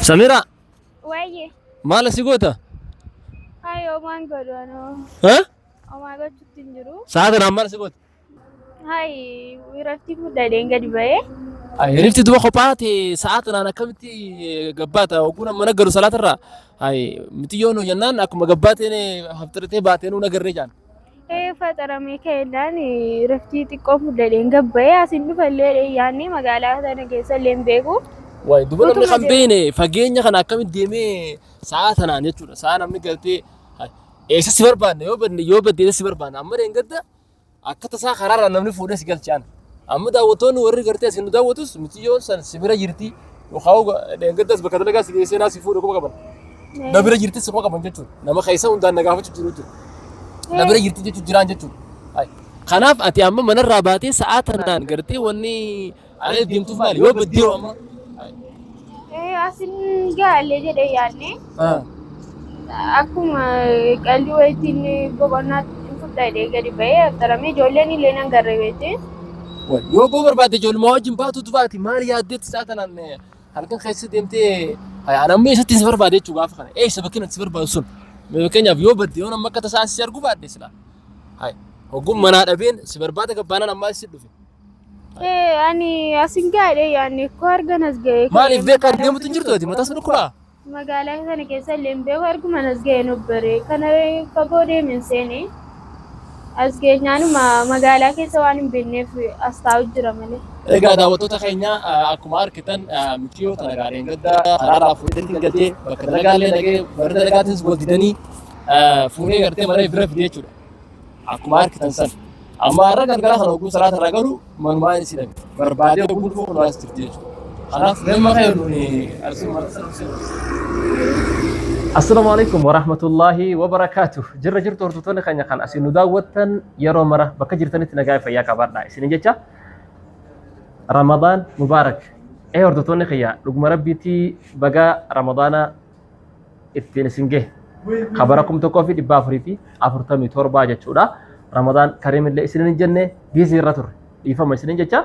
Samira, Waayee. maal asii goota? Hayi homaan godhu anoo. Ha? Homaa gochuutti hin jiru. Sa'a tanaan maal asii goota? Hayi irratti fudhadheen gadi ba'ee. Hirifti duba kophaa ta'e sa'a tanaan akkamitti gabbaata? Ogguun amma naggaru salaatarraa. Hayi mitiyyoo nu jennaan akkuma gabbaateen haftiritee baatee nu nagarree jaan. Ee faxaramee ka'ennaan raftii xiqqoo fudhadheen gad ba'ee asin dhufallee yaanni magaalaa sana keessa illee hin beeku. Waay duba namni Utuma kan deemu. beene fageenya kana akkamitti deemee sa'a tanaan jechuudha. Sa'a namni galtee eessa si barbaanne yoo badne yoo badde eessa si barbaanne amma dheengadda akka tasaa karaarraa namni fuudhee si galche ana. Amma daawwattoonni warri gartee isin nu daawwatus mitiyyoon san si bira jirti yookaan dheengaddas bakka dalagaa si geessee naa si fuudhe quba qaban. Na bira jirti si quba qaban jechuudha. Nama keessa hundaan na gaafachuu jiru jechuudha. Na bira jirti jechuun jiraan jechuudha. Ay. Kanaaf ati amma manarraa baatee sa'aa tanaan gartee wanni ala deemtuuf maali? Yoo baddee hoo amma. Ay. Ee asin gaallee jedhee yaadne Ah. akkuma qalbii wayitiin boqonnaa fudhadhee gadi ba'ee aftaramee ijoolleen illee nan garree beekte. Wal, Yoo boo barbaadde ijoollumaa wajjin baatu dubaati maal yaaddeetti sa'aa tanaan halkan keessa deemtee ani amma eessatti si barbaade jechuu gaafa kana eessa bakki natti si barbaadu sun fakkeenyaaf yoo badde yoo amma akka tasaa si arguu baadhe sila hogguun manaa dhabeen si barbaada gabbaanaan ammaa si dhufe. Ee ani asin gaadhe yaadne koo argan as ga'ee. Maaliif beekaa deemutu hin jirtu ati mataa si dhukkubaa? Magaalaa sana keessa illee hin beeku arguman as ga'e nu bare kana fagoo deeme hin seene as geenyaanuma magaalaa keessa waan hin beekneef as taa'u jira malee. Egaa daawwattoota keenya akkuma argitan mucayyoo tana gaariin gadda karaarraa fuudhee galtee bakka dalagaallee dhaqee warri dalagaatiis wal didanii fuudhee gartee mana bira fidee jechuudha. Akkuma argitan san. Amma har'a galgala kana hogguu salaata irraa galu manumaan isii dhabe. Barbaadee hogguu dhufu kun as jirti jechuudha. Kanaaf damma kee nuuni arsii marsa Assalaamu alaikum warahmatullaahi wabarakaatuh. Jirra jirtu hordoftoonni keenya kan asiin nu daawwattan yeroo mara bakka jirtanitti nagaa fi fayyaa qabaadha. Isinin jecha Ramadaan Mubaarak. Ee hordoftoonni kiyya dhuguma rabbiitii baga Ramadaana ittiin isin gahe. Ka bara 1447 jechuudha. Ramadaan Kariim illee isinin hin jenne biizii irra turre. Dhiifama isinin jecha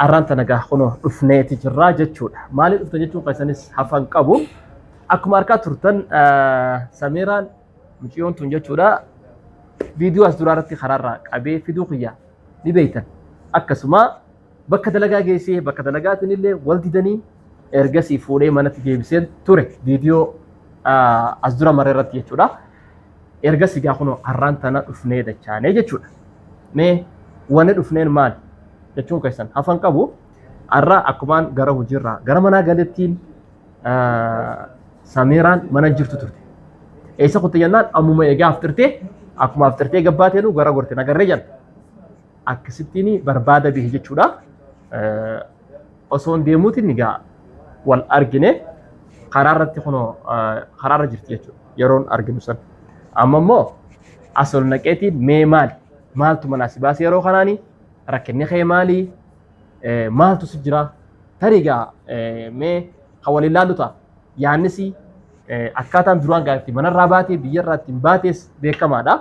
arraan tana gaa kunoo dhufneeti jirraa jechuudha. Maaliif dhuftan jechuun keessanis hafan qabu. Akkuma argaa turtan Samiiraan mucayyoon tun jechuudha viidiyoo as duraa irratti karaarraa qabee fiduu kiyya ni beektan. Akkasuma Bakka dalagaa geessee bakka dalagaatiin illee wal didanii ergasii fuudhee manatti deebiseen ture viidiyoo as dura mara irratti jechuudha. Ergasii gaa kunoo har'aan tana dhufnee dachaanee jechuudha. Mee wanni dhufneen maali jechuun keessan hafan qabu har'a akkumaan gara hojiirraa gara manaa galettiin Samiiraan mana jirtu turte. Eessa kutte jennaan ammuma eegaa aftirtee akkuma aftirtee gabbaateenu gara gorte nagarree jenna. Akkasittiin barbaada bihe jechuudha. Osoon deemuutiin egaa wal argine karaa irratti kunoo karaa irra jirti jechuudha yeroon arginu san. Amma immoo as ol naqeetiin mee maali? Maaltu manaa si baase yeroo kanaani? Rakkinni kee maali? Maaltu si jira? Tarii egaa mee kan waliin laallu ta'a. Yaannis akkaataan duraan gaa itti manarraa baatee biyyarraa ittiin baatees beekamaadha.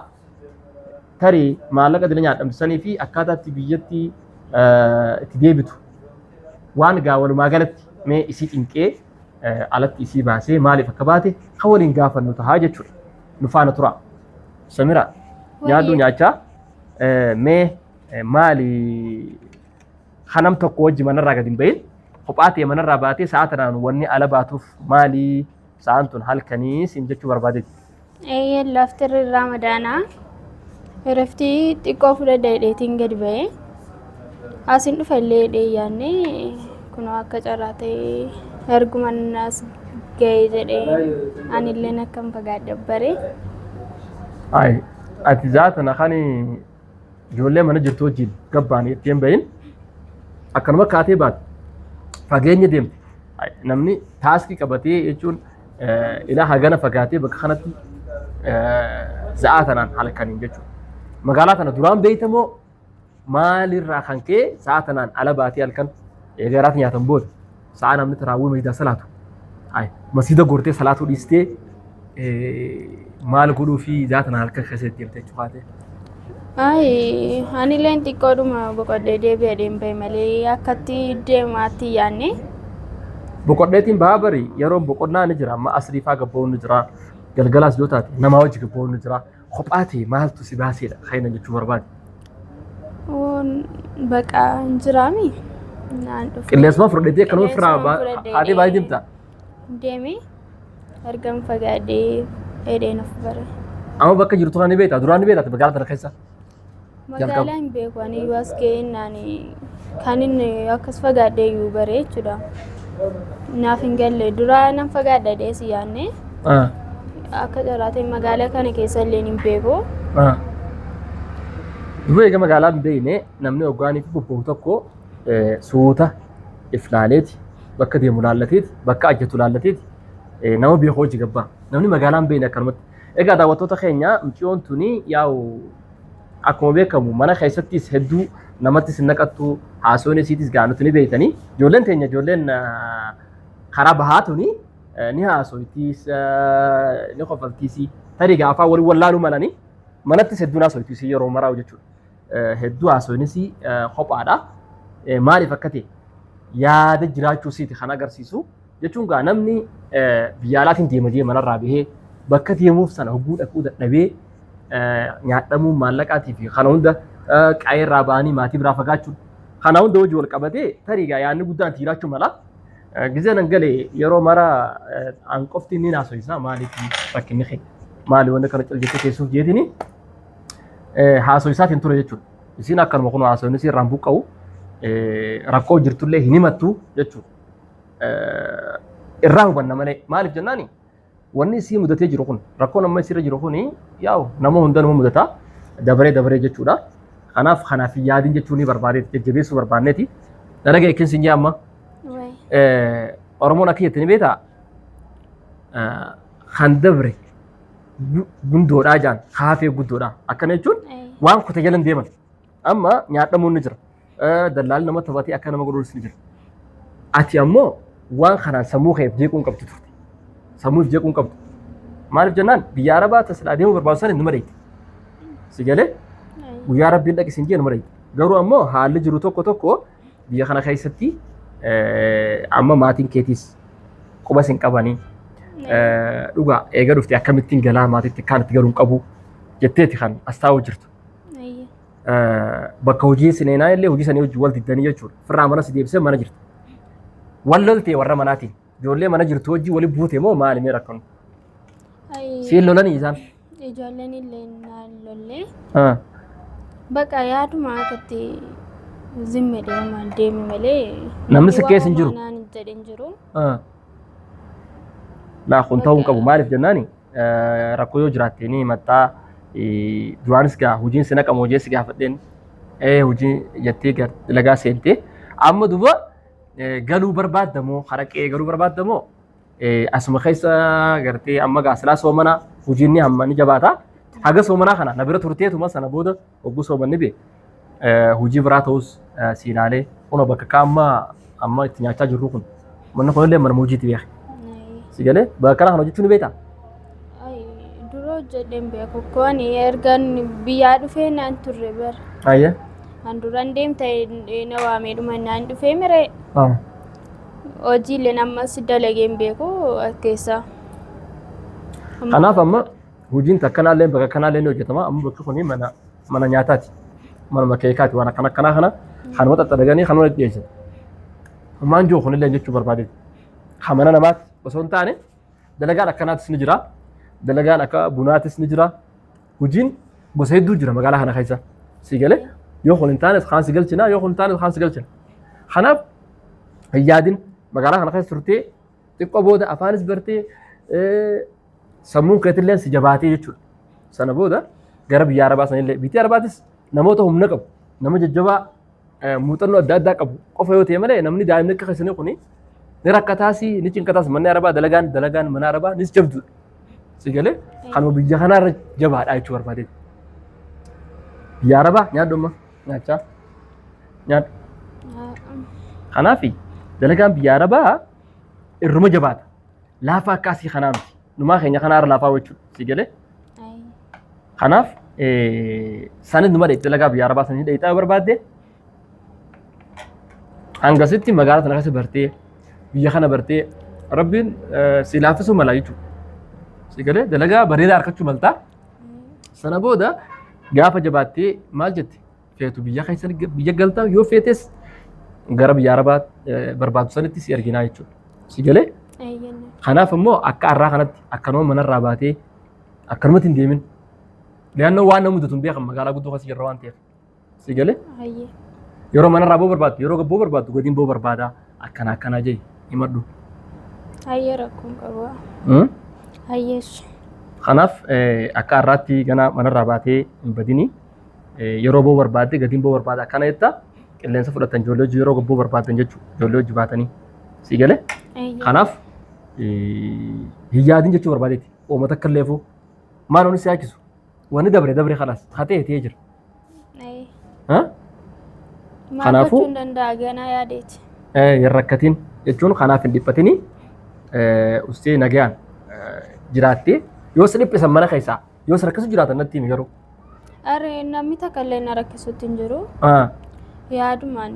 Tarii maallaqa dila nyaadhamtu sanii fi akkaataa itti biyyatti itti deebitu waan gaa walumaa galatti mee isii cinqee alatti isii baasee maaliif akka baate kan waliin gaafannu tahaa jechuudha. Nu faana turaa. Samira nyaadhu nyaachaa mee maali kanam tokko wajji manarraa gadi hin bahin kophaa ta'e manarraa baatee sa'a tanaan wanni ala baatuuf maali sa'aan tun halkanii siin jechuu barbaadeeti. Eeyyeen laftirri Ramadaanaa iraftii xiqqoo fudhadha jedheetiin gadi ba'e. Asin dhufa illee jedhee yaadne kunoo akka carraa ta'ee erguman as ga'e jedhee anilleen akkan fagaadhe bare. Ay, ati zaatana kan ijoollee mana jirtu wajjin gabbaan itti hin bahin akkanuma kaatee baate fageenya deemte. Namni taaskii qabatee jechuun ilaa hagana fagaatee bakka kanatti za'aa tanaan halkaniin jechuudha. Magaalaa tana duraan beeytamoo maalirraa kan ka'e sa'a tanaan ala baatee halkan eega garaatti nyaatan booda sa'a namni taraawwii masiidaa salaatu. Masiida gortee salaatuu dhiistee maal godhuu fi za'aa tanaan halkan keessa deemte jechuudha. Ay, anilleen xiqqoodhuma boqodhee deebi'ee deem bahe malee akkatti deemaatti yaadne. Boqodheetiin bahaa bari yeroon boqonnaa ni jira amma asrii faa gabba'uun ni jira galgalaas yoo taate namaa wajji gabba'uun ni jira kophaa ta'e maaltu si baaseedha kan inni jechuu barbaade. Oon baqa hin jiraami. Naan dhufe. Qilleensuma fudhadheetee akkanuma ofirraa Qilleensuma fudhadhee haatee baay'ee deemta. Deemee ergan fagaadhee dheedheen of bare. Amma bakka jirtu kana ni beektaa duraan ni beektaa magaalaa tana keessa. Jalqaba. Magaalaa hin beeku ani iyyuu as ga'eennaan kan inni akkas fagaadhee iyyuu bare jechuudha. Naaf hin galle dura nan fagaadha jedhee si yaadne akka carraa ta'e magaalaa kana keessa illee hin beeku. Duba eega magaalaa hin beekne namni hoggaanii fi bobba'u tokko suuta if laaleeti bakka deemu laallateeti bakka ajjatu laallateeti nama beeku hojii gabbaa. Namni magaalaa hin beekne akkanumatti. Egaa daawwattoota keenya mucayyoon tuni yaa'u akkuma beekamu mana keessattis hedduu namattis hin naqattu haasawni isiitis gaa nuti ni beektanii ijoolleen teenya ijoolleen karaa bahaa tuni ni haasoytiis ni kofaltiisi tarii gaa afaan waliin wallaaluu malanii manattis hedduun haasoytiisi yeroo maraa jechuudha. Hedduu haasoynis kophaadha. Maaliif akka ta'e yaada jiraachuu isiiti kan agarsiisu jechuun gaa namni biyya alaatiin deema jee manarraa bahee bakka deemuuf sana hogguu dhaquu dadhabee nyaadhamuun maallaqaatii fi kana hunda qa'ee irraa ba'anii maatii biraa fagaachuun kana hunda hojii wal qabatee tarii gaa yaadni guddaan itti jiraachuu mala. Gizee nan gale yeroo mara an qofti inni haasoysa maaliif rakkinni kee maali wanni kana cal jettee teessuuf jeetini haasoysaatiin ture jechuudha. Isiin akkanuma kun haasoyni isii irraan buqqa'u rakkoo jirtullee hin himattu jechuudha. Irraa hubanna malee maaliif jennaani wanni isii mudatee jiru kun rakkoon amma isiirra jiru kun yaa'u nama hunda nama mudata dabaree dabaree jechuudha. Kanaaf kanaaf yaadin jechuun ni barbaadeeti jajjabeessuu barbaanneeti. Dalaga ekin sin jee amma Oromoon akka jette ni beektaa kan dabre gundoodhaa jaan kaafee guddoodhaa akkana jechuun waan kute jala hin deeman. Amma nyaadhamuun ni jira. Dallaalli nama taphatee akka nama godhuus ni jira. Ati ammoo waan kanaan sammuu keef jeequu hin qabdu turte. Sammuuf jeequu hin qabdu. Maaliif jennaan biyya Arabaa tasilaa deemuu barbaadu sana numa dheeyte. Si galee guyyaa rabbiin dhaqi siin jee numa dheeyte. Garuu ammoo haalli jiru tokko tokko biyya kana keessatti amma maatiin keetiis quba sin qabanii dhugaa eega dhufte akkamittiin galaa maatiitti akkaan itti galuu hin qabu jetteeti kan as taa'uu jirtu. Bakka hojii sineenaa illee hojii sanii hojii wal diddanii jechuudha. Firraa mana si deebisee mana jirti. Wal loltee warra manaatiin. Ijoollee mana jirtu hojii wali buute moo maali mee rakkoon? Siin lolanii isaan. Ijoolleen illee naan lollee. Baqa yaaduma akkatti zimme deemaan deeme malee. Namni si keessa hin jiru. Naan jedhe hin jiru. Laa kun ta'uu hin qabu maaliif jennaani rakkoo yoo jiraatte ni himattaa duraanis gaa hojiin si naqamu hojii si gaafadheen hojii jettee dalagaa seentee amma duba galuu barbaadda moo haraqee galuu barbaadda moo asuma keessa gartee amma gaa silaa soomana hojiin ni hamma ni jabaata haga soomanaa kana na bira turteetuma sana booda hogguu soomanni bee hojii biraa ta'us si ilaalee kunoo bakka akka amma amma itti nyaachaa jirru kun manni kunillee mana hojiiti beeke. Si galee bakka kana kan hojjechuu ni beektaa? Dura hojjedheen beeku kun ergan biyyaa dhufee naan turre bara. Ayyee. An duran deemta na waamee dhuma naan dhufee miree. Hojiileen ammas dalageen beeku as keessaa. Kanaaf amma hojiin takkanaallee bakka kanaallee ni hojjetama. Amma bakki kun mana mana nyaataati. Manuma keekaati waan akkana akkanaa kana kanuma xaxxalaganii kanuma dhiyeessan. Ammaan jiru kunillee jechuu barbaade. Kan mana namaatti osoo hin taane dalagaan akkanaatis ni jira. Dalagaan akka bunaatis ni jira. Hojiin gosa hedduu jira magaalaa kana keessa. Si galee yoo kun hin taanes kaan si galchina yoo kun hin taanes kaan si galchina. Kanaaf hin yaadin magaalaa kana keessa turtee xiqqoo booda afaanis bartee sammuun keetillee si jabaatee jechuudha. Sana booda gara biyya Arabaa sanillee biyya Arabaatis namoota humna qabu nama jajjabaa muuxannoo adda addaa qabu qofa yoo ta'e malee namni daa'imni akka keessanii kuni ni rakkataas ni cinqataas manni Arabaa dalagaan dalagaan mana Arabaa nis jabduudha. Si galee kanuma biyya kanaarra jabaadha jechuu barbaadee. Biyya Arabaa nyaadhu amma nyaachaa nyaadhu. Kanaaf dalagaan biyya Arabaa irruma jabaata. Laafaa akka asii kanaa miti. Numaa keenya kanaarra laafaa jechuudha. Si galee kanaaf sanis numa dheeyxi dalagaa biyya Arabaa sanii dheeyxaa yoo barbaadde hangasitti magaalaa sana keessa bartee Biyya kana bartee Rabbiin si laaffisuu mala jechuudha. Si galee dalagaa bareedaa argachuu maltaa. Sana booda gaafa jabaattee maal jette feetu biyya keessa biyya galtaa yoo feetes gara biyya Arabaa barbaadu sanitti si erginaa jechuudha. Si galee kanaaf immoo akka har'aa kanatti akkanuma manarraa baatee akkanumatti hin deemin. Leannoo waan nama mudatu hin beekan magaalaa guddoo keessa jirra waan ta'eef. Si galee? Hayyee. Yeroo manarraa boo barbaaddu yeroo gabboo barbaaddu gadiin boo barbaadaa akkana akkanaa jee himadhu. Hayyee rakkoon qabu. Hayyeesh. Kanaaf akka har'aatti gana manarraa baatee hin badini. Yeroo boo barbaadde gadiin boo barbaada akkana jetta qilleensa fudhatan ijoollee hojii yeroo gabboo barbaadan jechuudha ijoollee hojii baatanii. Si galee? Hayyee. Kanaaf hin yaadin jechuu barbaadeeti. Uummata akka illeefuu maal wanni si yaachisu? Wanni dabre dabre kalaas hatee hatee jira. Maal Kanaafuu- gochuun danda'a ganaa yaadeeti. Hin rakkatin jechuun kanaaf hin dhiphatini ustee nagayaan jiraattee yoo si dhiphisan mana keessaa yoo si rakkisu jiraatan natti himi garuu. Are namni takka illee na rakkisutti hin jiru. Yaadumaan.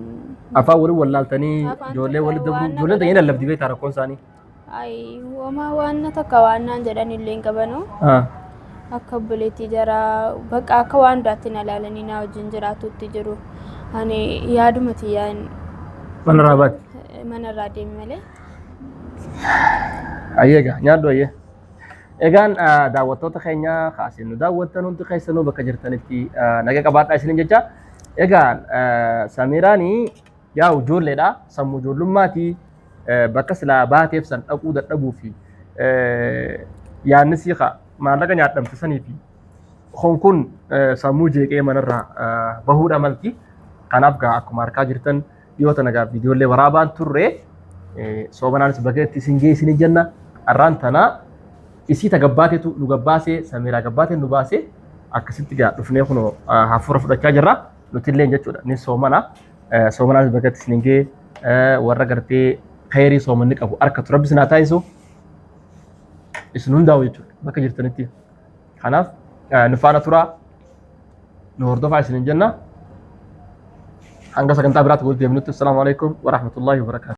Afaan waliin wallaaltanii Afaan ijoollee takka walitti dabruu waan ijoolleen nama ta'ee lallabdi beektaa rakkoon isaanii. Ay, homaa waan takka waan naan jedhan illee hin qabanu. Akka obboleettii jaraa bakka akka waan duraatti na ilaalanii na wajjin jiraatutti jiru. Ani yaaduma tiyyaan Manarraa baate. manarraa deeme malee. Ayyee egaa nyaadhu ayyee. Egaan daawwattoota keenya kaasiin nu daawwattan hundi keessanuu bakka jirtanitti naga qabaadhaa isiniin jecha. Egaan Samiiraanii Yaa ijoolleedha sammuu ijoollummaati bakka silaa baateef san dhaquu dadhabuu fi yaadni sii ka maallaqa nyaadhamte sanii fi kun kun sammuu jeeqee manarraa bahuudha malti. Kanaaf gaa akkuma harkaa jirtan dhiyoo tana gaa viidiyoolee waraabaan turre soomanaanis baga itti isin geessine jenna. Arraan tana isii ta gabbaateetu nu gabbaasee samiiraa gabbaatee nu baasee akkasitti gaa dhufnee kunoo hafuura fudhachaa jirra. Nutillee jechuudha ni soomana. Soomanaanis baga itti isin ga'e warra gartee khayrii soomanni qabu arkatu rabbi isin haa taasisu isin hundaa'u jechuudha bakka jirtanitti. Kanaaf nu faana turaa nu hordofaa isinin jenna. Hanga sagantaa biraatti walitti deebinutti assalaamu alaikum warahmatullaahi wabarakaatu.